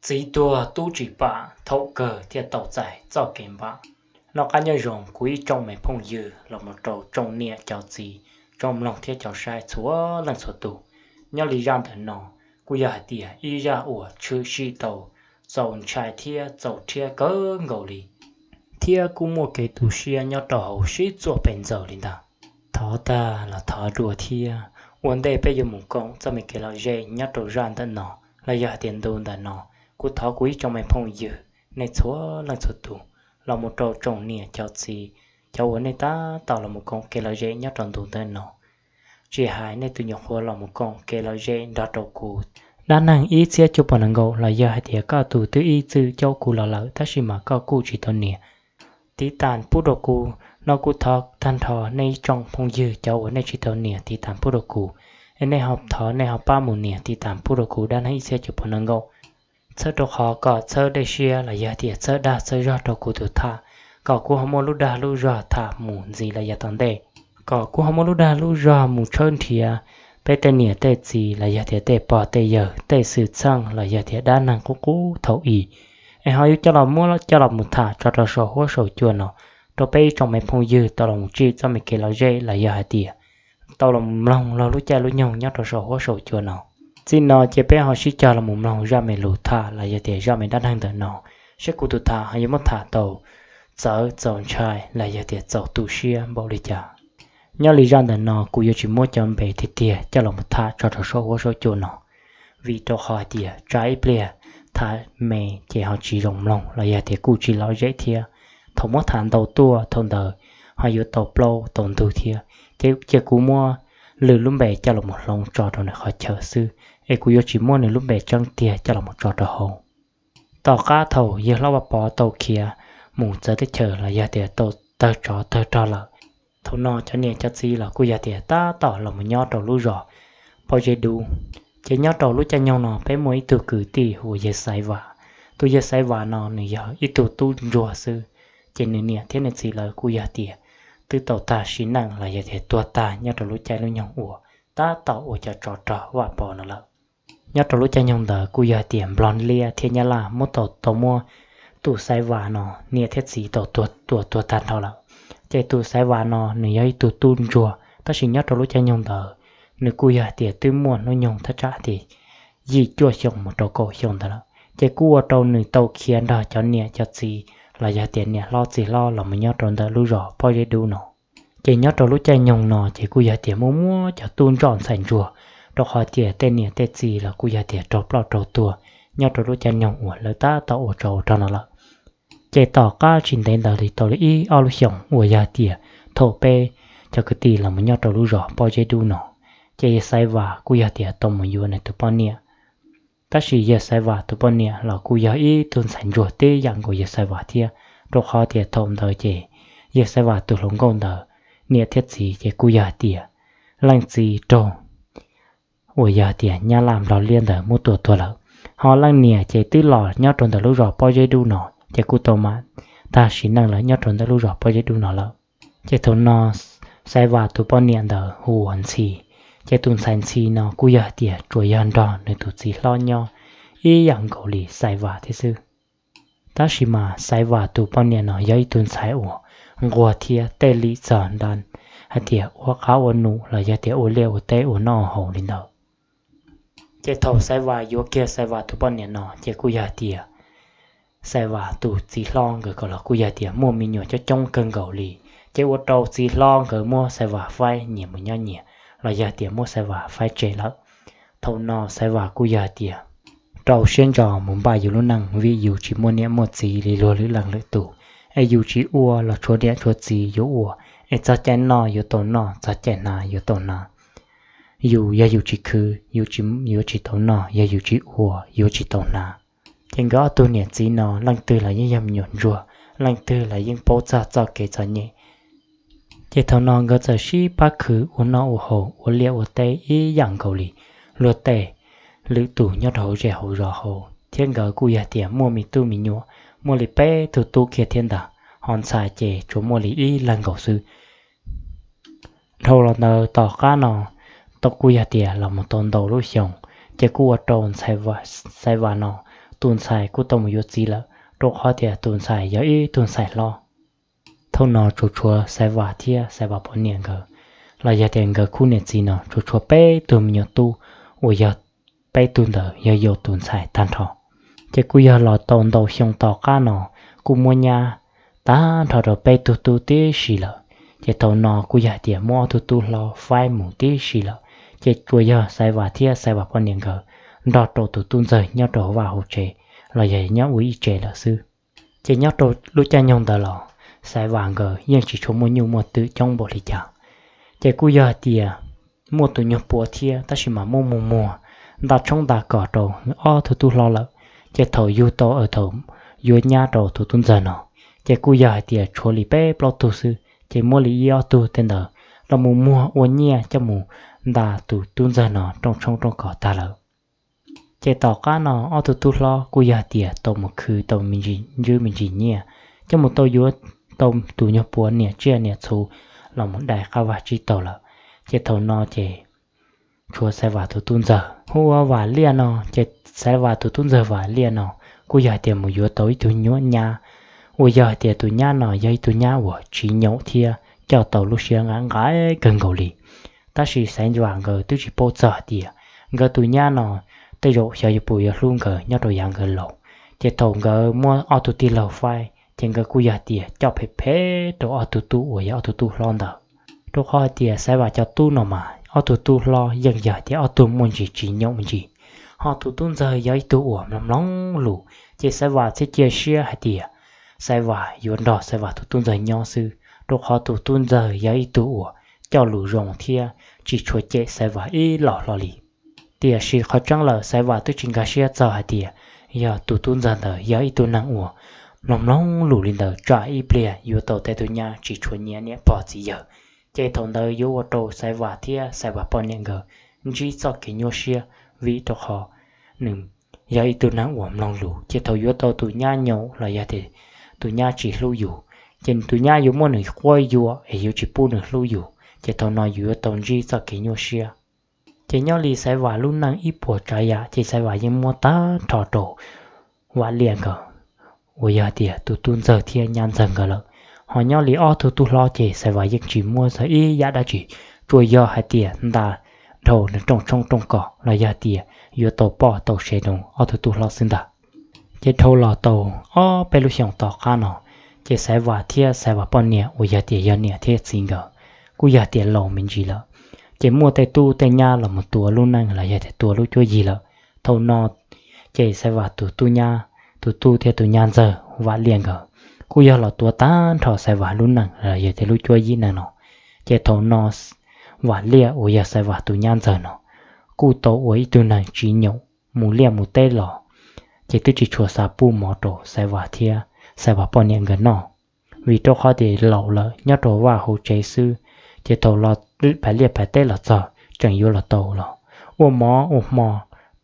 Txiv tuag tub tsis pam, thaum kawg thiaj tau txais txoj kev npam. Noj qab nyob zoo kuv ib tsoom me phooj ywg los mus rau tsoom niam cov txiv, tsoom mloog thiab cov saib txhua leej txhua tus. Nyob li zaj ntawm no kuj yog hais tias ib zaj uas tshwm sim tau txaus ntshai thiab txaus rhiab kawg nkaus li, thiab kuj muaj kev tu siab nyob rau hauv sib txuas pes ntxaws li ntag. Thov tag los thov dua thiab, ua ntej peb yuav mus koom txoj me kev lom zem nyob rau zaj ntawm no los yog hais tias ntu ntawm no, kuv thov kuv ib tsoom me phooj ywg nej txhua leej txhua tus, los mus rau tsoom niam cov txiv, cov uas nej tab tom los mus koom kev lom zem nyob rau ntu ntawm no, tsis hais nej tus nyuam qhuav los mus koom kev lom zem nrog rau kuv dab neeg ib txhiab cuaj puas nees nkaum los yog hais tias koj tus twb ib txwm caum kuv los lawm tab sis mas koj kuj tsis tau niam, tiv tas pub rau kuv no, kuv thov tag nrho nej ib tsoom phooj ywg cov uas nej tsis tau niam tiv tas pub rau kuv, es nej ho thov nej ho pab mus niam tiv tas pub rau kuv dab neeg ib txhiab cuaj puas nees nkaum. Txhawb rau qhov kom txhawb dej siab los yog tias txhawb dag txhawb zog rau kuv tus tham, kom kuv ho muaj lub dag lub zog tham mus ntxiv los yav tom ntej, kom kuv ho muaj lub dag lub zog mus tshawb nrhiav peb tej niam tej txiv los yog tias tej pog tej yawg tej xwm txheej los yog tias dab neeg qub qub thaum i, es ho yuav coj los muab coj los mus tham tso rau saum huab saum cua no, rau peb ib tsoom me phooj ywg tau los mus tsim txoj me kev lom zem los yog hais tias tau los mus mloog lub caij lub nyoog nyob rau saum huab saum cua no. Txij no ces peb ho sib cog los mus mloog zaj me lus tham los yog tias zaj me dab neeg ntawm no, saib kuv tus tham ho yuav muab tham tau txawv txaus ntshai los yog tias txaus tu siab npaum li cas. Nyob li zaj ntawm no kuv yuav tsis muab cov npe tiag tiag coj los mus tham tso rau saum huab saum cua no, vim rau qhov hais tias tsa ib pliag tham me ces ho tsis zoo mloog los yog tias kuj tsis lom zem thiab. Thaum muab tham ntau tuaj thaum ntawd ho yuav tau plaub tau ntug thiab, ces cia kuv muab lwm lub npe coj los mus hloov tso rau nws qhov chaw xwb, es kuv yuav tsis muab nws lub npe tseeb tiag coj los mus tso rau hauv. Tom qab thaum yawg hlob Vaj Pov tau khiav mus txawv teb chaws los yog tias tau tawg tsov tawg rog lawm, thaum no cov niam cov txiv los kuj yog tias tab tom los mus nyob rau lub zos Pob Zeb Dub. Ces nyob rau lub caij nyoog no peb muaj ib tug kwv tij hu ua yawg Xaiv Vam. Tus yawg Xaiv Vam no nws yog ib tug tub ntsuag xwb, ces nws niam thiab nws txiv lawv kuj yog tias twb tau tag sim neej los yog tias tuag tag nyob rau lub caij lub nyoog uas tab tom ua cov tsov rog Vaj Pov no lawm. Nyob rau lub caij nyoog ntawd kuj yog tias Nplog Liab thiab Nyab Laj muab tau tau muab tus Xaiv Vam no niam thiab txiv tau tua tuag tag nrho lawm. Ces tus Xaiv Vam no nws yog ib tug tub ntsuag tab sis nyob rau lub caij nyoog ntawd nws kuj yog tias twb muaj hnub nyoog thaj tsam tias yim cuaj xyoo mus rau kaum xyoo ntawd lawm, ces kuj ua rau nws tau khiav nrog cov niam cov txiv los yog tias niam hlob txiv hlob los mus nyob rau ntawm lub zos Pob Zeb Dub no. Ces nyob rau lub caij nyoog no ces kuj yog tias muaj muab cov tub ntsoj ntxhais ntsuag, rau qhov tias tej niam tej txiv los kuj yog tias raug ploj raug tuag nyob rau lub caij nyoog uas lawv tab tom ua tsov ua rog no lawm. Ces tom qab tsis ntev ntawd li tau li ib ob lub xyoos uas yog tias thaum peb cov kwv tij los mus nyob rau lub zos Pob Zeb Dub no, ces yawg Xaiv Vam kuj yog tias tau mus yuav nws tus poj niam. Tab sis yawg Xaiv Vam tus poj niam los kuj yog ib tug ntxhais ntsuag tib yam nkaus yawg Xaiv Vam thiab, rau qhov tias thaum ntawd ces yawg Xaiv Vam tus hluas nkauj ntawd niam thiab txiv ces kuj yog hais tias leej txiv raug uas yog tias Nyab Laj Nplog Liab ntawd muab tua tuag lawm, ho leej niam ces twb los nyob rau ntawm lub zos Pob Zeb Dub no ces kuj tau mam tag sim neej lawm nyob rau ntawm lub zos Pob Zeb Dub no lawm. Ces thaum no Xaiv Vam tus poj niam ntawd hu ua Ntxhi, ces tus ntxhais Ntxhi no kuj yog hais tias tsuas yog nrog nws tus txiv hlob nyob ib yam nkaus li Xaiv Vam thiab xwb. Tab sis mas Xaiv Vam tus poj niam no yog ib tug ntxhais uas nquag thiab tej lim txog nta hais tias ua qab ua num los yog tias ua liaj ua teb ua noj ua haus li ntawd. Ces thaum Xaiv Vam yuav kiag Xaiv Vam tus poj niam no ces kuj yog hais tias Xaiv Vam tus txiv hlob nkawd ko los kuj yog tias muaj me nyuam coob coob kawg nkaus li, ces ua rau txiv hlob nkawd muab Xaiv Vam faib nyias mus nyob nyias los yog tias muab Xaiv Vam faib tseg lawm. Thaum no Xaiv Vam kuj yog hais tias rau siab ntso mus npaj yus lub neej vim yus tsis muaj niam muaj txiv li luag lwm leej lwm tus, es yus tsis ua los tshuav niam tshuav txiv yuav ua, es txog caij noj yuav tau noj, txog caij hnav yuav tau hnav. Yus yog yus tsis khwv, yus yuav tsis tau noj, yog yus tsis ua yuav tsis tau hnav. Ces nkawd ob tug niam txiv no leej twg los yeej yog me nyuam ntsuag, leej twg los yeej paub txog txoj kev txom nyem. Ces thaum no nkawd txawm sib pab khwv ua noj ua haus ua liaj ua teb ib yam nkaus li luag tej lwm tus nyob rau hauv zej hauv zos hauv, thiab nkawd kuj yog tias muaj me tub me nyuam, muaj li peb tug tub kiag thiab ntag, ho ntxhais ces tsuas muaj li ib leeg nkaus xwb. Dhau los ntawd tom qab no tau kuj yog tias los mus tau ntau lub xyoos, ces kuj ua rau ntxhais Xaiv Vam no tus ntxhais kuj tau mus yuav txiv lawm, rau qhov tias tus ntxhais yog ib tug ntxhais hlob. Thaum no tsuas tshuav Xaiv Vam thiab Xaiv Vam poj niam nkawd, los yog tias nkawd khub niam txiv no tsuas tshuav peb tug me nyuam tub, uas yog peb tug ntawd yog yau tus ntxhais tag nrho. Ces kuj yog los tau ntau xyoo tom qab no, kuj muab nyab tag nrho rau peb tug tub tib si lawm. Ces thaum no kuj yog hais tias muab ob tug tub hlob faib mus tib si lawm, ces tsuas yog Xaiv Vam thiab Xaiv Vam poj niam nkawd nrog rau tus tub ntxawg nyob rau hauv vaj hauv tsev, los yog nyob ua ib tsev lawm xwb. Ces nyob rau lub caij nyoog ntawd los Xaiv Vam nkawd yeej tsis tshua muaj nyuj muaj twm coob npaum li cas. Ces kuj yog hais tias muaj tus nyuag puav thiab, tab sis mas muaj muag muag ntaj tshoob ntaj kos rau ob tug tub hlob lawm. Ces thaum yug tau, thaum yuav nyab rau tus tub ntxawg no, ces kuj yog hais tias tshuav li peb plaub tug xwb, ces muab li ib ob tug tej ntawd los mus muag ua nyiaj coj mus nta tus tub ntxawg no rooj tshoob rooj kos tag lawm. Ces tom qab no ob tug tub hlob kuj yog hais tias tau mus khwv tau me ntsis ntswb me ntsis nyiaj, coj mus tau yuav tau tus nyuag puav niam tsiaj niam txhu los mus dai qab vaj tsib taug lawm. Ces thaum no ces tshuav Xaiv Vam tus tub ntxawg hu ua Vam Liaj no, ces Xaiv Vam tus tub ntxawg Vam Liaj no kuj yog hais tias mus yuav tau ib tug nyuam nyab, uas yog hais tias tus nyab no yog ib tug nyab uas tsis nyaum thiab coj tau lub siab nqa nqaim kawg nkaus li. Tab sis Xaiv Vam nkawd twb tsis paub txog hais tias nkawd tus nyab no tej zaum xyov yuav puas yuav hlub nkawd nyob rau yav nkawd laus. Ces thaum nkawd muab ob tug tij laug faib, ces nkawd kuj yog hais tias coj phem phem rau ob tug tub uas yog ob tug tub hlob ntawd. Rau qhov hais tias Xaiv Vam cov tub no mas ob tug tub hlob yeej yog hais tias ob tug muaj ntsis tsis nyaum me ntsis, ho tus tub ntxawg yog ib tug uas mloog mloog lus, ces Xaiv Vam thiaj cia siab hais tias Xaiv Vam yuav nrog Xaiv Vam tus tub ntxawg nyob xwb, rau qhov tus tub ntxawg yog ib tug uas coj lus zoo thiab tsis tshua cem Xaiv Vam ib los hlo li. Tiam sis qhov tseeb lawm Xaiv Vam twb tsis nkag siab txog hais tias yog tus tub ntxawg ntawd yog ib tug neeg uas mloog mloog lus li ntawd tsam ib pliag yuav tau tej tug nyab tsis tshua nyiam niam pog txiv yawg. Ces thaum ntawd yuav ua rau Xaiv Vam thiab Xaiv Vam poj niam nkawd ntsib txoj kev nyuaj siab, vim rau qhov nws yog ib tug neeg uas mloog lus, ces thaum yuav tau tus nyab nyaum los yog tias tus nyab tsis hlub yus, ces tus nyab yuav muab nws quab yuam es yuav tsis pub nws hlub yus, ces thaum no yus yuav tau ntsib txoj kev nyuaj siab. Ces nyob li Xaiv Vam lub neej ib puas tsav yam ces Xaiv Vam yeej muab tag nrho rau Vam Liaj nkawd, uas yog hais tias tus tub ntxawg thiab nyab ntxawg nkawd lawm. Ho nyob li ob tug tub hlob ces Xaiv Vam yeej tsis muab txog ib yam dab tsi, tsuas yog hais tias nta dhau nws rooj tshoob rooj kos los yog hais tias yuav tau poj tau sev rau ob tug tub hlob xwb ntag. Ces dhau los tau ob peb lub xyoos tom qab no, ces Xaiv Vam thiab Xaiv Vam poj niam uas yog tias yog niam thiab txiv nkawd kuj yog tias laus me ntsis lawm, ces muaj tej tub tej nyab los mus tuav lub neej los yog tias tuav lub cuab yig lawm. Thaum no ces Xaiv Vam tus tub nyab, tus tub thiab tus nyab ntxawg Vam Liaj nkawd kuj yog los tuav tag nrho Xaiv Vam lub neej los yog tias lub cuab yig neej no. Ces thaum no Vam Liaj uas yog Xaiv Vam tus nyab ntxawg no kuj tau ua ib tug neeg tsis nyaum, mus liaj mus teb los ces twb tsis tshua xav pub mov rau Xaiv Vam thiab Xaiv Vam poj niam nkawd noj, vim rau qhov tias laus lawm nyob rau vaj hauv tsev xwb. Ces thaum los phais liaj phais teb los txog tseem yuav los tau los ua mov ua hmo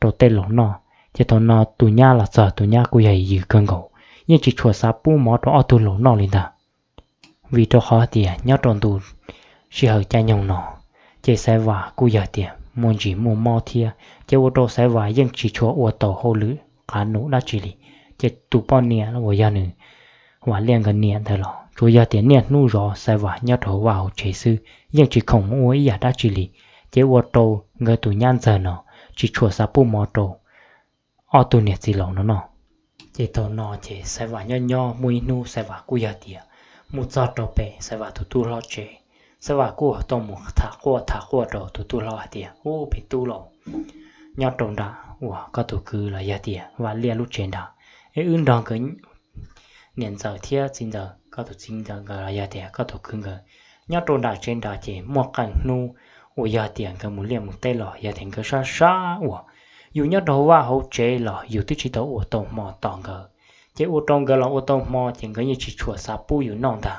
rau tej laus noj. Ces thaum no tus nyab los txog, tus nyab kuj yog yws kawg nkaus, yeej tsis tshua xav pub mov rau ob tug laus noj li ntag. Vim rau qhov tias nyob rau ntu sij hawm caij nyoog no, ces Xaiv Vam kuj yog tias muaj ntsis muaj mob thiab, ces ua rau Xaiv Vam yeej tsis tshua ua tau hauj lwm qav num dab tsi li. Ces tus poj niam uas yog nws Vam Liaj nkawd niam ntawd los tsuas yog tias niaj hnub zov Xaiv Vam nyob rau hauv vaj hauv tsev xwb, yeej tsis khoom mus ua ib yam dab tsi li. Ces ua rau nkawd tus nyab ntxawg no tsis tshua xav pub mov rau ob tug niam txiv laus no noj. Ces thaum no ces Xaiv Vam nyob nyob muaj ib hnub Xaiv Vam kuj yog tias mus txog rau pem Xaiv Vam tus tub hlob tsev. Xaiv Vam kuj tau mus tham quaj tham quaj rau tus tub hlob hais tias, Ub, peb tub laus, nyob rau nram uas koj tus kwv los yog tias Vam Liaj lub tsev nrad, es wb nrog nkawd niam ntxawm thiab txiv ntxawm, koj tus txiv ntxawm nkawd los yog tias koj tus kwv nkawd nyob rau nram tsev nrad, ces muaj qee hnub uas yog tias nkawd mus liaj mus teb los yog tias nkawd sab sab uas yus nyob rau hauv vaj hauv tsev los yus twb tsis tau ua tau hmo tos nkawd. Ces ua rau nkawd los ua tau hmo ces nkawd yeej tsis tshua xav pub yus noj ntag,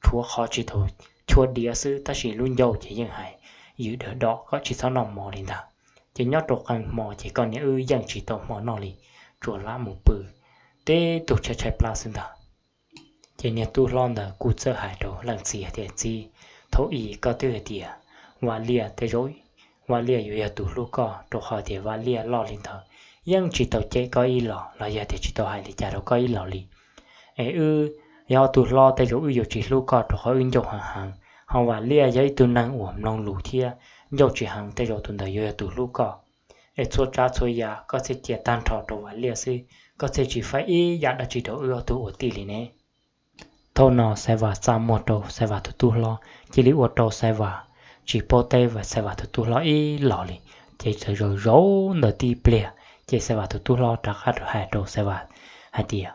tshuav qhov tsis tau chua diav xwb, tab sis lub ncauj ces yeej hais yus dawm dom kom tsis txhob noj mov li ntag. Ces nyob rau qee hmo ces koj niam wb yeej tsis tau hmo noj li, tsuas lam mus pw teb tug tshaib tshaib plab xwb ntag. Ces niag tub hlob ntawd kuj txawm hais rau leej txiv hais tias, Txiv, thaum ub koj twb hais tias Vam Liaj tej zaum Vam Liaj yuav yog tus hlub koj, rau qhov tias Vam Liaj loj li ntawd, yeej tsis tau cem koj ib los los yog tias tsis tau hais li cas rau koj ib los li. Es wb yog ob tug hlob tej zaum wb yuav tsis hlub koj rau qhov wb ncauj heev heev, ho Vam Liaj yog ib tug neeg uas mloog lus thiab ncauj tsis heev, tej zaum tus ntawd yuav yog tus hlub koj. Es txhua tsav txhua yam koj thiaj cia tag nrho rau Vam Liaj xwb, koj thiaj tsis faib ib yam dab tsi rau wb ob tug ua tij li ne. Thaum no Xaiv Vas txaj muag rau Xaiv Vas tus tub hlob, cia li ua rau Xaiv Vas tsis paub teb Xaiv Vas tus tub hlob ib los li. Ces txawm zaum zaum ntawd tib pliag, ces Xaiv Vas tus tub hlob rov qab hais rau Xaiv Vas hais tias,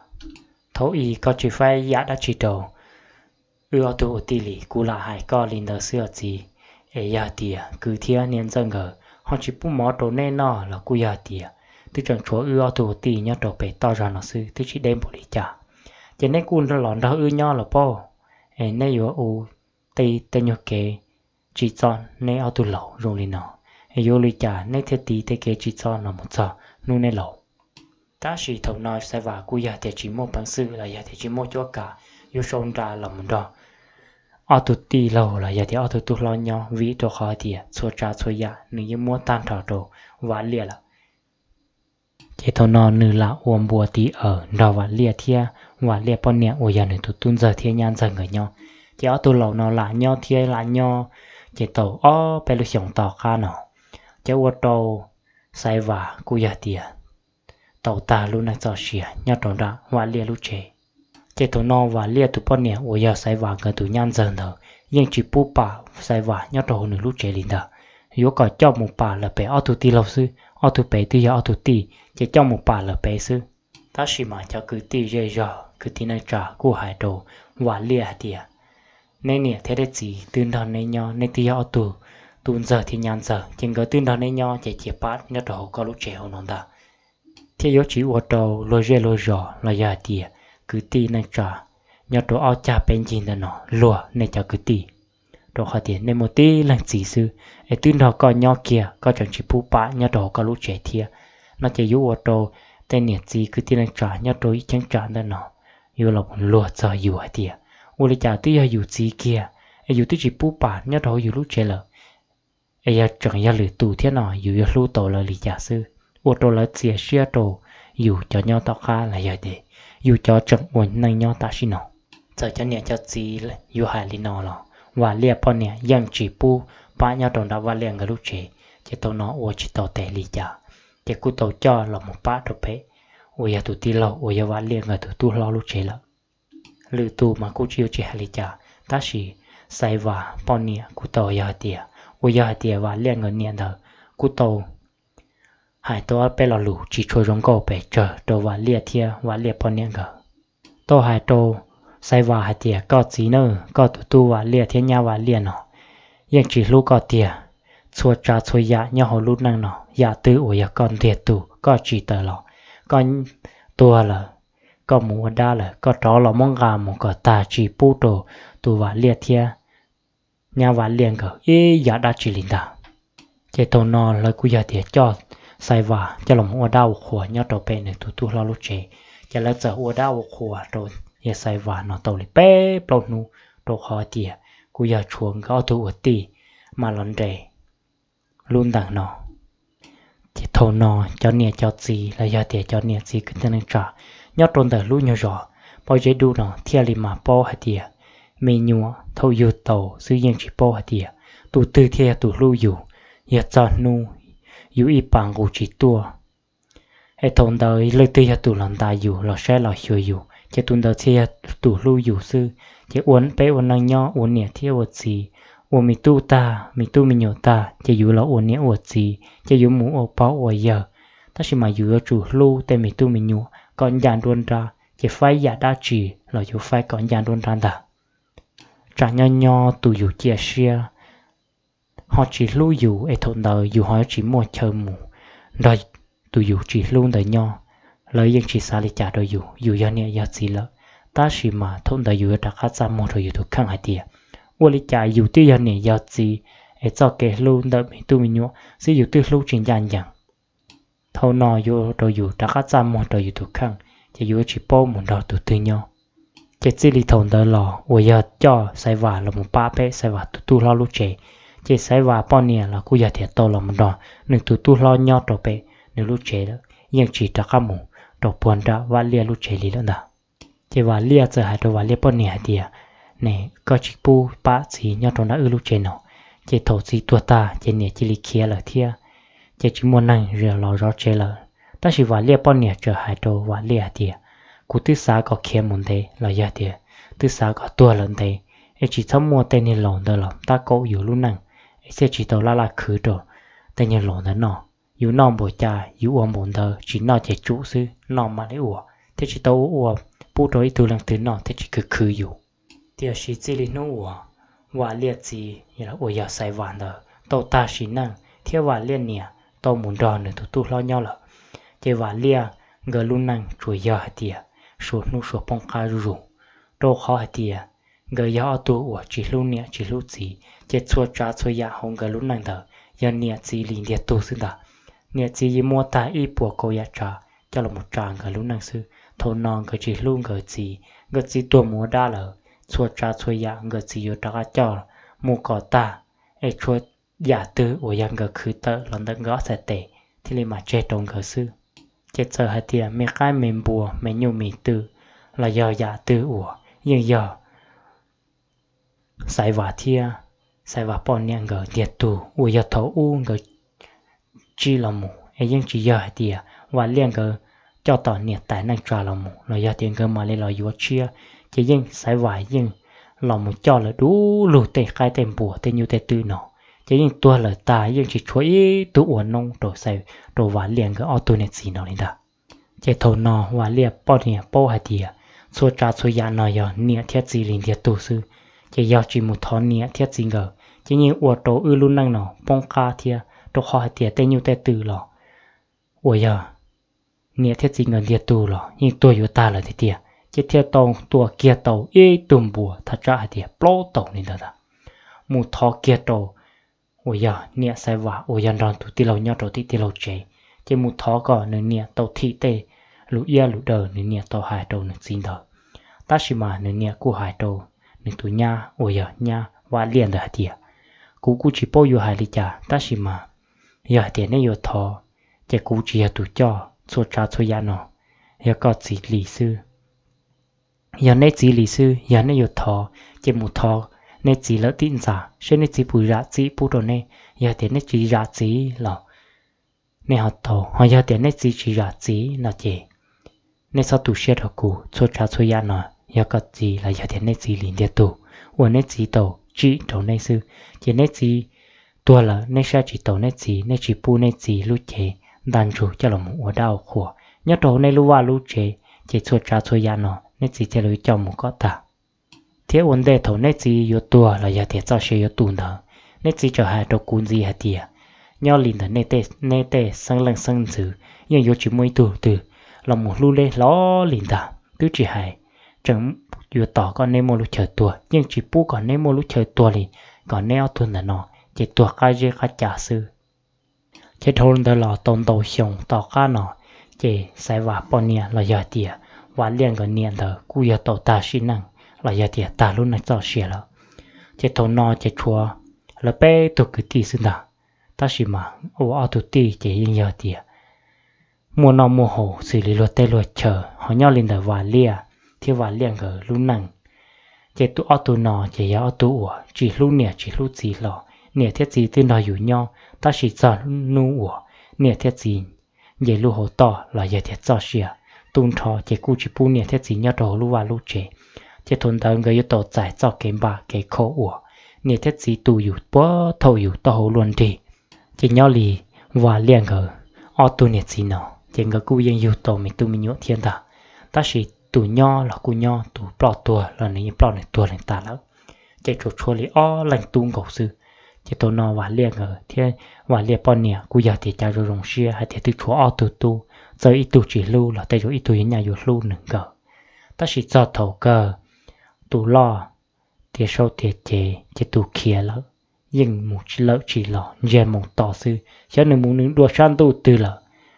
thaum ub koj tsis faib yam dab tsi rau wb ob tug ua tij li, kuv lam hais koj li ntawd xwb os txiv. Es yog tias kwv thiab niam ntxawm nkawd ho tsis pub mov rau neb noj los kuj yog tias twb tseem tshuav wb ob tug ua tij nyob rau pem toj zog no xwb, twb tsis deb npaum li cas. Ces neb kuj los nrog wb nyob los paub, es neb yuav ua tej, tej nyuag kev tsim txom neb ob tug laus zoo li no, es yuav ua li cas neb thiaj tiv tej kev tsim txom no mus txog hnub neb laus? Tab sis thaum no Xaiv Vas kuj yog tias tsis muaj peev xwm los yog tias tsis muaj cuab kav yuav sau nra los mus nrog ob tug tij laug los yog tias ob tug tub hlob nyob, vim rau qhov tias txhua tsav txhua yam nws yeej muab tag nrho rau Vam Liaj lawm. Ces thaum no nws lam ua npua tiv awm nrog Vam Liaj thiab Vam Liaj poj niam uas yog nws tus tub ntxawg thiab nyab ntxawg nkawd nyob. Ces ob tug laus no lam nyob thiab lam nyob, ces tau ob peb lub xyoos tom qab no, ces ua rau Xaiv Vas kuj yog tias tau tag lub neej txoj sia nyob rau nram Vam Liaj lub tsev. Ces thaum no Vam Liaj tus poj niam uas yog Xaiv Vas nkawd tus nyab ntxawg ntawd yeej tsis pub pam Xaiv Vas nyob rau hauv nws lub tsev li ntag. Yuav kom coj mus pam lawm pem ob tug tij laug xwb, ob tug pem twb yog ob tug tij, ces coj mus pam lawm pem xwb. Tab sis mas cov kwv tij zej zog kwv tij neej tsa kuj hais rau Vam Liaj hais tias, neb niam thiab neb txiv twb nrog neb nyob, neb twb yog ob tug tub ntxawg thiab nyab ntxawg, ces nkawd twb nrog neb nyob, ces cia pab nyob rau hauv koj lub tsev hauv no ntag. Thiab yuav tsis ua rau luag zej luag zos los yog hais tias kwv tij neej tsa nyob rau ob cag peb ncig ntawm no luag nej cov kwv tij, rau qhov tias nej muaj tib leeg txiv xwb, es twb nrog koj nyob kiag koj tseem tsis pub pam nyob rau hauv koj lub tsev thiab. No ces yuav ua rau tej niam txiv kwv tij neej tsa nyob rau ib cheeb tsam ntawm no yuav los luag txog yus hais tias, ua li cas twb yog yus txiv kiag, es yus twb tsis pub pam nyob rau hauv yus lub tsev lawm, es yog tseem yog lwm tus thiab no yus yuav hlub tau lawv li cas xwb? Ua rau lawv txias siab rau yus cov nyob tom qab los yog tias yus cov tseem ua neej nyob tam sim no. Txawm cov niam cov txiv yuav hais li no los Vam Liaj poj niam yeej tsis pub pam nyob rau nram Vam Liaj nkawd lub tsev, ces thaum no ua tsis tau tes li cas, ces kuj tau coj los mus pam rau pem uas yog tus tij laug uas yog Vam Liaj nkawd tus tub hlob lub tsev lawm. Lwm tus mas kuj tsis yuav tsis hais li cas, tab sis Xaiv Vas poj niam kuj tau yog hais tias, uas yog hais tias Vam Liaj nkawd niam ntawd kuj tau hais tau ob peb lo lus tsis tshua zoo nkauj pes tsawg rau Vam Liaj thiab Vam Liaj poj niam nkawd. Tau hais rau Xaiv Vas hais tias, koj txiv na, koj tus tub Vam Liaj thiab nyab Vam Liaj no yeej tsis hlub koj tiag. Txhua tsav txhua yam nyob hauv lub neej no, yam twg uas yog koj ntiag tug koj tsis tawm los, koj tuag lawm, koj mus ua dab lawm, koj rov los muab nqa mus kom tag, tsis pub rau tus Vam Liaj thiab nyab Vam Liaj nkawd ib yam dab tsi li ntag. Ces thaum no lawv kuj yog tias coj Xaiv Vas coj los ua dab ua qhuas nyob rau pem nws tus tub hlob lub tsev. Ces lawv txawm ua dab ua qhuas rau yawg Xaiv Vas no tau li peb plaub hnub, rau qhov tias kuj yog tshuav nkawd ob tug ua tij mas los nres lub ntees no. Ces thaum no cov niam cov txiv los yog tias cov niam txiv kwv tij neej tsa nyob rau ntawm lub nyuag zos Pob Zeb Dub no thiaj li mas paub hais tias me nyuam thaum yug tau xwb yeej tsis paub hais tias tus twg thiaj yog tus hlub yus. Yog txog hnub yus ib pas nqus tsis tuaj, es thaum ntawd leej twg yog tus los ntas yus los saib los xyuas yus, ces tus ntawd thiaj yog tus hlub yus xwb. Ces ua peb ua neej nyob ua niam thiab ua txiv, ua me tub tag, me tub me nyuam tag, ces yus los ua niam ua txiv, ces yus mus ua pog ua yawg. Tab sis mas yus yuav tsum hlub tej me tub me nyuam kom ncaj nruab nrab, ces faib yam dab tsi los yuav faib kom ncaj nruab nrab ntag. Tsam nyob nyob tus yus cia siab ho tsis hlub yus, es thaum ntawd yus ho tsis muaj chaw mus nrog tus yus tsis hlub ntawd nyob, lawv yeej tsis xav li cas rau yus, yus yog niam yog txiv lawm. Tab sis mas thaum ntawd yus yuav rov qab txaj muag rau yus tus kheej hais tias, ua li cas yus twb yog niam yog txiv, es txoj kev hlub ntawm me tub me nyuam xwb yus twb hlub tsis ncaj ncees. Thaum no yuav rau yus rov qab txaj muag rau yus tus kheej, ces yus tsis paub mus nrog tus twg nyob. Ces txij li thaum ntawd los uas yog coj Xaiv Vas los mus pab pem Xaiv Vas tus tub hlob lub tsev, ces Xaiv Vas poj niam los kuj yog tias tau los mus nrog nws tus tub hlob nyob rau pem nws lub tsev lawm. yeej tsis rov qab mus rau puag nram Vam Liaj lub tsev li lawm ntag. Ces Vam Liaj txawm hais rau Vam Liaj poj niam hais tias, Ne, koj tsis pub pam txiv nyob rau nram wb lub tsev no, ces thaum txiv tuag tag ces niam cia li khiav lawm thiab, ces tsis muaj neeg los zov tsev lawm. Tab sis Vam Liaj poj niam txawm hais rau Vam Liaj hais tias, Kuv twb xav kom khiav mus ntev los yog tias twb xav kom tuag lawm ntev, es tsis txhob muaj tej niag laus ntawd los tab kaum yus lub neej, es thiaj tsis tau laj laj khwv rau tej niag laus ntawd noj. Yus noj npaum cas yus ua npaum ntawd, tsis noj ces tsum xwb, noj mam li ua, thiaj tsis tau ua ua pub rau ib tug leej twg noj thiaj tsis khwv khwv yus. Tiam sis txij li hnub uas Vam Liaj txiv uas yog Xaiv Vam ntawd tau tag sim neej thiab Vam Liaj niam tau mus nrog nws tus tub hlob nyob lawm, ces Vam Liaj nkawd lub neej tsuas yog hais tias suav hnub suav poob qab zuj zus, rau qhov hais tias nkawd yog ob tug uas tsis hlub niam tsis hlub txiv, ces txhua tsav txhua yam hauv nkawd lub neej ntawd yog niam txiv li ntiag tug xwb ntag. Niam txiv yeej muab tag ib puas kaum yam tsav coj los mus tsa nkawd lub neej xwb. Thaum no nkawd tsis hlub nkawd txiv, nkawd txiv tuag mus ua dab lawm, txhua tsav txhua yam nkawd txiv yuav rov qab coj mus kom tag, es tshuav yam twg uas yog nkawd khwv tawm los ntawm nkawd ob txhais tes thiaj li mam tseg rau nkawd xwb. Ces txawm hais tias me qaib me npua me nyuj me twm los yog yam twg uas yeej yog Xaiv Vam thiab Xaiv Vam poj niam nkawd ntiag tug uas yog thaum ub nkawd tsib los mus, es yeej tsis yog hais tias Vam Liaj nkawd coj tom niam tais neej tsa los mus los yog tias nkawd mam li los yuav tshiab, ces yeej Xaiv Vam yeej los mus coj lawv du lug tej qaib tej npua tej nyuj tej twm no, ces yeej tuag lawm tag, yeej tsis tshuav ib tug ua noob rau Vam Liaj nkawd ob tug niam txiv no li ntag. Ces thaum no Vam Liaj poj niam paub hais tias txhua tsav txhua yam no yog niam thiab txiv li ntiag tug xwb, ces yog tsis mus thov niam thiab txiv nkawd ces yeej ua rau wb lub neej no poob qab thiab, rau qhov hais tias tej nyuj tej twm los uas yog niam thiab txiv nkawd ntiag tug los yeej tuag yuav tag lawm tiag tiag, ces thiaj tau tua kiag tau ib tug npua thaj tsam hais tias plaub taug li ntawd ntag, mus thov kiag rau uas yog niam Xaiv Vam uas yog nrog tus tij laug nyob rau tim tij laug tsev, ces mus thov kom nws niam tau thim tej lus iab lus daw nws niam tau hais rau nws txiv ntawd. Tab sis mas nws niam kuj hais rau nws tus nyab uas yog nyab Vam Liaj ntawd hais tias, Kuv kuj tsis paub yuav hais li cas, tab sis mas yog hais tias neb yuav thov, ces kuv tsis yog tus coj, txhua tsav txhua yam no yog koj txiv li xwb. Yog neb txiv li xwb, yog neb yuav thov, ces mus thov neb txiv lawm tim ntxa seb neb txiv puas zam txim pub rau neb. Yog tias neb tsis zam txim los neb ho tau, ho yog tias neb txiv tsis zam txim no ces neb txhob tu siab rau kuv, txhua tsav txhua yam no yog koj txiv los yog tias neb txiv li ntiag tug uas neb txiv tau tsim rau neb xwb. Ces neb txiv tuag lawm, neb saib tsis taus neb txiv, neb tsis pub neb txiv lub cev ntaj ntsug coj los mus ua dab ua qhua nyob rau hauv neb lub vaj lub tsev, ces txhua tsav txhua yam no neb txiv thiaj li coj mus kom tag. Thiab ua ntej thaum neb txiv yuav tuag los yog tias txoj sia yuav tu ntawd, neb txiv txawm hais rau kuv ntxiv hais tias, nyob li ntawm neb tej xeeb leej xeeb ntxwv yeej yuav tsis muaj ib tug twg los mus hlub neb hlo li ntag, twb tsis hais tseem yuav tos kom neb muaj lub chaw tuag, yeej tsis pub kom neb muaj lub chaw tuag li, kom neb ob tug ntawm no ces tuag qab zeb qab ca xwb. Ces dhau ntawd los tau ntau xyoo tom qab no, ces Xaiv Vam poj niam los yog tias Vam Liaj nkawd niam ntawd kuj yog tau tag sim neej los yog tias tag lub neej txoj sia lawm. Ces thaum no ces tshuav lawv peb tug kwv tij xwb ntag, tab sis mas ua ob tug tij ces yeej yog tias muaj noj muaj haus xws li luag teb luag chaw, ho nyob li ntawm Vam Liaj thiab Vam Liaj nkawd lub neej, ces tus ob tug no ces yog ob tug uas tsis hlub niam tsis hlub txiv hlo. Niam thiab txiv twb nrog yus nyob, tab sis txog hnub uas niam thiab txiv nce lub hauv toj los yog tias txoj sia tu nrho ces kuj tsis pub niam thiab txiv nyob rau hauv lub vaj lub tsev. Ces thaum ntawd nkawd yuav tau txais txoj kev npam kev khaum uas niam thiab txiv tu yus puag thaum yus taub hau luaj nrig. Ces nyob li Vam Liaj nkawd ob tug niam txiv no, ces nkawd kuj yeej yug tau me tub me nyuam thiab ntag, tab sis tus nyob los kuj nyob, tus ploj tuag los nws yeej ploj nws tuag leej tas lawm. Ces tsuas tshuav li ob leeg tub nkaus xwb. Ces thaum no Vam Liaj nkawd thiab Vam Liaj poj niam kuj yog tias cas zoo zoo siab hais tias twb tshuav ob tug tub, txawm ib tug tsis hlub los tej zaum ib tug yuav nyaj yuav hlub nws nkawd. Tab sis txog thaum kawg tus loj tiav saub tiav cev ces tus khiav lawm, yeej mus tsis lawm tsis los ntsiag mus tos xwb, xyov nws mus nws dua sab ntuj twg lawm.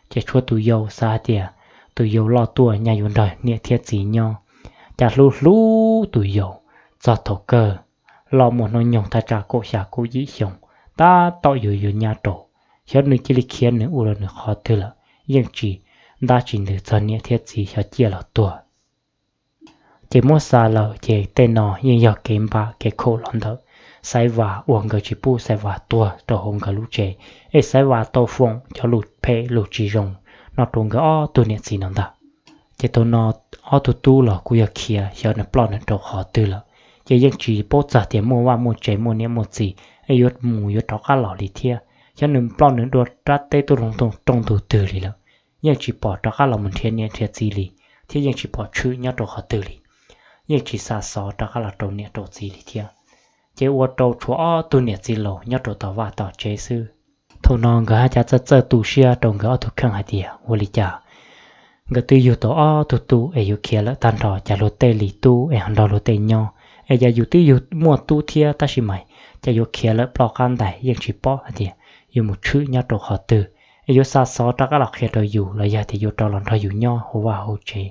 Ces tshuav tus yau xav hais tias tus yau loj tuaj nyaj yuav nrog niam thiab txiv nyob, cas hlub hlub tus yau. Txog thaum kawg los muaj hnub nyoog thaj tsam kaum xya kaum yim xyoo, tab tom yuav yuav nyab rau, xyov nws cia li khiav nws ua rau nws qhov twg lawm, yeej tsis ntab tsis ntws txog niam thiab txiv xyov ciaj los tuag. Ces muab xa lawm ces tej no yeej yog kev npam kev khaum los ntawm Xaiv Vas uas nkawd tsis pub Xaiv Vas tuag rau hauv nkawd lub tsev, es Xaiv Vas tau foom cov lus phem lus tsis zoo no rau nkawd ob tug niam txiv no ntag. Ces thaum no ob tug tub los kuj yog khiav xyov nws ploj nws rau qhov twg lawm, ces yeej tsis paub txog tias muaj vaj muaj tsev muaj niam muaj txiv es yuav mus yuav rov qab los li thiab. Xyov nws ploj nws dua rab teb tuaj loo rooj ntug twg li lawm, yeej tsis pom rov qab los mus nrhiav niam nrhiav txiv li, thiab yeej tsis pom tshwm nyob rau qhov twg li, yeej tsis xa xov rov qab los rau niam rau txiv li thiab. Ces ua rau tshuav ob tug niam txiv laus nyob rau tom vaj tom tsev xwb. Thaum no nkawd haj cav txawj txawj tu siab rau nkawd ob tug kheej hais tias ua li cas nkawd twb yug tau ob tug tub es yuav khiav lawm tag nrho, cas luag tej li tub es ho nrog luag tej nyob, es yog yus twb yug muaj tub thiab tab sis mas cas yuav khiav lawm ploj qab ntais, yeej tsis paub hais tias yuav mus tshwm nyob rau qhov twg, es yuav xa xov rov qab los qhia rau yus los yog tias yuav rov los nrog yus nyob hauv vaj hauv tsev,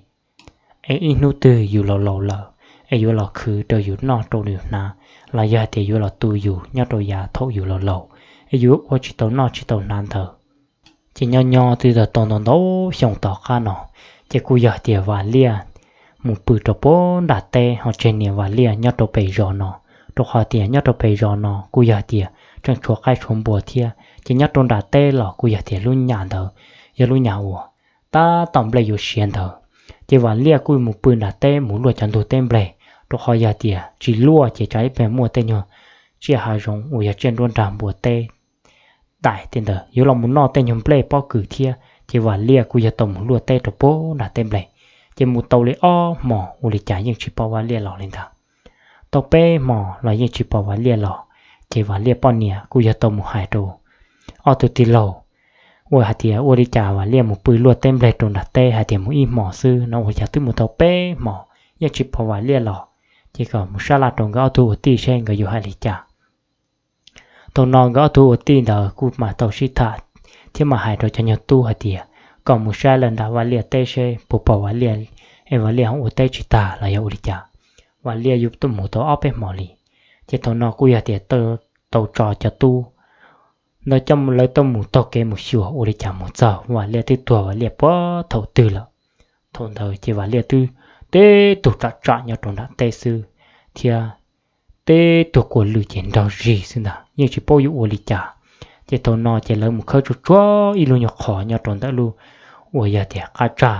es ib hnub twg yus laus laus lawm es yuav los khwv rau yus noj rau yus hnav, los yog hais tias yuav los tu yus nyob rau yav thaum yus laus laus, es yus ua tsis tau noj tsis tau hnav ntawd. Ces nyob nyob twb tau ntau ntau xyoo tom qab no, ces kuj yog tias Vam Liaj mus pw rau puag nram teb ho tseg niam Vam Liaj nyob rau pem zos no, rau qhov tias nyob rau pem zos no kuj yog tias tseem tshuav qaib tshuav npua thiab, ces nyob rau nram teb los kuj yog tias lub nyam ntawd yog lub nyam uas tab tom nplej yuav siav ntawd. Ces Vam Liaj kuj mus pw nram teb mus luaj cov ntug teb nplej, rau qhov yog tias tsis luaj ces tsam ib pliag muaj tej nyuag tsiaj hav zoov uas yog tsiaj nruab nrag npua teb dais tej ntawd yuav los mus noj tej nyuag nplej pob kws thiab, ces Vam Liaj kuj yog tau mus luaj teb rau puag nram teb nplej. Ces mus tau li ob hmos ua li cas yeej tsis pom Vam Liaj los li ntag. Tau peb hmos los yeej tsis pom Vam Liaj los, ces Vam Liaj poj niam kuj yog tau mus hais rau ob tug tij laug uas hais tias ua li cas Vam Liaj mus pw luaj teb nplej rau nram teb hais tias mus ib hmos xwb no ua cas twb mus tau peb hmos yeej tsis pom Vam Liaj los, ces kom mus sab laj rau nkawd ob tug ua tij seb nkawd yuav hais li cas. Thaum no nkawd ob tug ua tij ntawd kuj mam tau sib tham thiab mam hais rau cov nyuag tub hais tias kom mus saib lawm nram Vam Liaj teb seb puas pom Vam Liaj, es Vam Liaj ho ua teb tsis tag los yog ua li cas, Vam Liaj yuav mus tau ob peb hmos li. Ces thaum no kuj yog tias tau tso cov tub ntawd coj lawv tuaj mus taug kev mus xyuas ua li cas mus txog Vam Liaj twb tuag Vam Liaj puag thaum twg lawm. Thaum ntawd ces Vam Liaj twb teb tug tsam tsam nyob rau nram teb xwb, thiab teb tug kua lwj ces nrog zig xwb ntag, yeej tsis paub yuav ua li cas. Ces thaum no ces lawv mus khawb tsuag tsuag ib lub nyuag qhov nyob rau ntawm lub uas yog tias qab tsag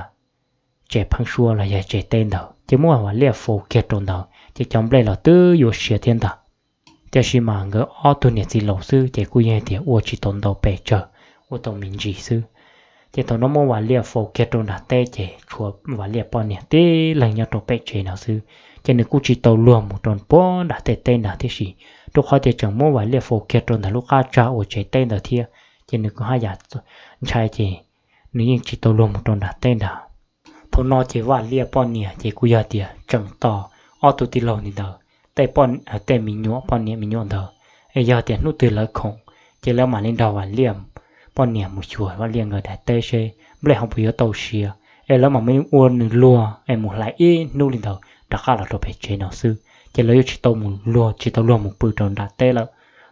tsev pheeb suab los yog tsev teb ntawd, ces muab Vam Liaj faus kiag rau ntawd, ces cov nplej los twb yuav siav thiab ntag. Tiam sis mas nkawd ob tug niam txiv laus xwb ces kuj yeej tias ua tsis tau ntau pes tsawg, ua tau me ntsis xwb. Ces thaum no muab Vam Liaj faus kiag rau nram teb ces tshuav Vam Liaj poj niam tib leeg nyob rau pem tsev no xwb. Ces nws kuj tsis tau luag mus rau puag nram tej teb ntawd tib si, rau qhov tias tseem muab Vam Liaj faus kiag rau ntawm lub qab tsag uas tsev teb ntawd thiab, ces nws kuj haj yam ntshai ces nws yeej tsis tau luag mus rau nram teb ntawd. Thaum no ces Vam Liaj poj niam ces kuj yog tias tseem tos ob tug tij laug li ntawd tej poj, tej me nyuam poj niam me nyuam ntawd, es yog tias hnub twg lawv khoom, ces lawv mam li nrog Vam Liaj poj niam mus xyuas Vam Liaj nkawd daim teb seb nplej ho puas yuav tau siav, es lawv mam li ua nws luag es mus hlais ib hnub li ntawd rov qab los rau pem tsev no xwb. Ces lawv yuav tsis tau mus luag, tsis tau luag mus pw rau nram teb lawm,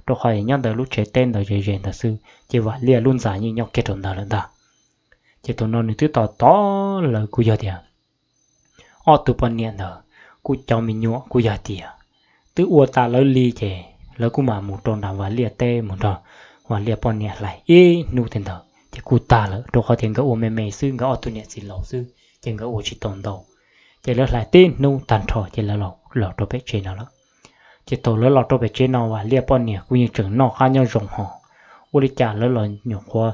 rau qhov nyob ntawm lub tsev teb ntawd ze ze ntawd xwb, ces Vam Liaj lub ntxa yeej nyob kiag rau ntawd lawm ntag. Ces thaum no nws twb tos tos lawv kuj yog tias ob tug poj niam ntawd kuj cov me nyuam kuj yog tias twb ua tas lawv li, ces lawv kuj mam mus rau nram Vam Liaj teb mus nrog Vam Liaj poj niam hlais ib hnub tej ntawd ces kuj tag lawm, rau qhov tias nkawd ua me me xwb, nkawd ob tug niam txiv laus xwb, ces nkawd ua tsis tau ntau. Ces lawv hlais tib hnub tag nrho ces lawv los rau pem tsev no lawm. Ces thaum lawv los rau pem tsev no Vam Liaj poj niam kuj yeej tseem noj qab nyob zoo hos, ua li cas lawv los nyuam qhuav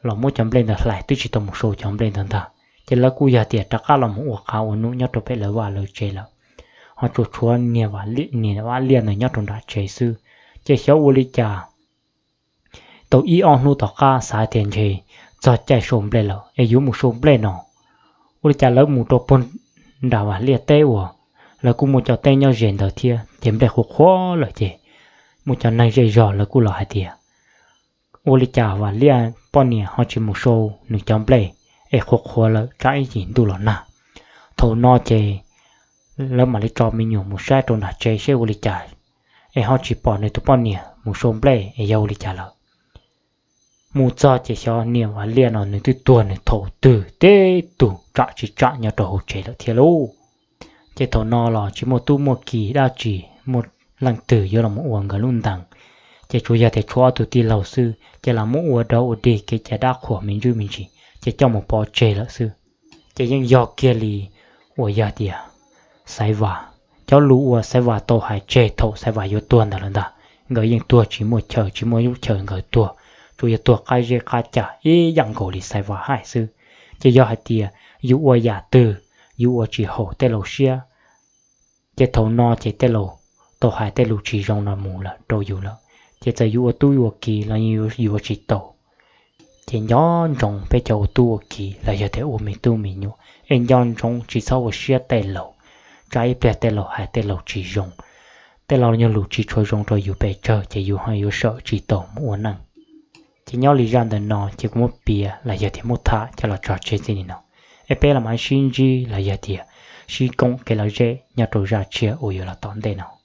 los muab cov nplej ntawd hlais twb tsis tau mus sau cov nplej ntawd ntag, ces lawv kuj yog tias rov qab los mus ua qav ua num nyob rau pem lawv vaj lawv tsev lawm. Ho tsuas tshuav niag Vam Liaj ntawd nyob rau nram tsev xwb. Ces xyov ua li cas tau ib ob hnub tom qab xav tias ntshe txog caij sau nplej lawm es yuav mus sau nplej no. Ua li cas lawv mus rau puag nram Vam Liaj teb uas lawv kuj muaj cov teb nyob ze ntawd thiab, ces nplej qhuav qhuav lawm ces muaj cov neeg zej zog lawv kuj los hais tias ua li cas Vam Liaj poj niam ho tsis mus sau nws cov nplej es qhuav qhuav lawm tsam ib cim ntuj los nag. Thaum no ces lawv mam li tso me nyuam mus saib rau nram tsev seb ua li cas es ho tsis pom nws tus poj niam mus sau nplej es yog ua li cas lawm. Mus txog ces xyov niam Vam Liaj no nws twb tuag nws thaum twg teb tug tsam tsis tsam nyob rau hauv tsev lawm thiab lauj. Ces thaum no los tsis muaj tub muaj ki dab tsi, muaj leej twg yuav los mus ua nkawd lub ntees. Ces tsuas yog tias tshuav ob tug tij laug xwb ces los muab ua dog ua dig kev cai dab qhuas me ntsis me ntsis ces coj mus pov tseg lawm xwb. Ces yeej yog kiag li uas yog tias Xaiv Vas, cov lus uas Xaiv Vas tau hais tseg thaum Xaiv Vas yuav tuag ntawd lawm ntag. Nkawd yeej tuag tsis muaj chaw, tsis muaj lub chaw nkawd tuag, tsuas yog tuag qab zeb qab cag ib yam nkaus li Xaiv Vas hais xwb. Ces yog hais tias yus ua yam twg yus ua tsis haum tej laus siab, ces thaum no ces tej laus tau hais tej lus tsis zoo no mus lawm rau yus lawm, ces txawm yus ua tub ua ki los yus ua tsis tau. Ces nco ntsoov peb cov ua tub ua ki los yog tias ua me tub me nyuam es nco ntsoov tsis txhob ua siab tej laus, tsam ib pliag tej laus hais tej laus tsis zoo, tej laus nyuag lus tsis tshua zoo rau yus pes tsawg ces yus ho yuav sawm tsis tau mus ua neej. Ces nyob li zaj ntawm no ces kuv muab piav los yog tias muab tham coj los tso tseg txij li no, es peb los mam sib ntsib los yog tias sib koom kev lom zem nyob rau zaj tshiab uas yuav los tom ntej no.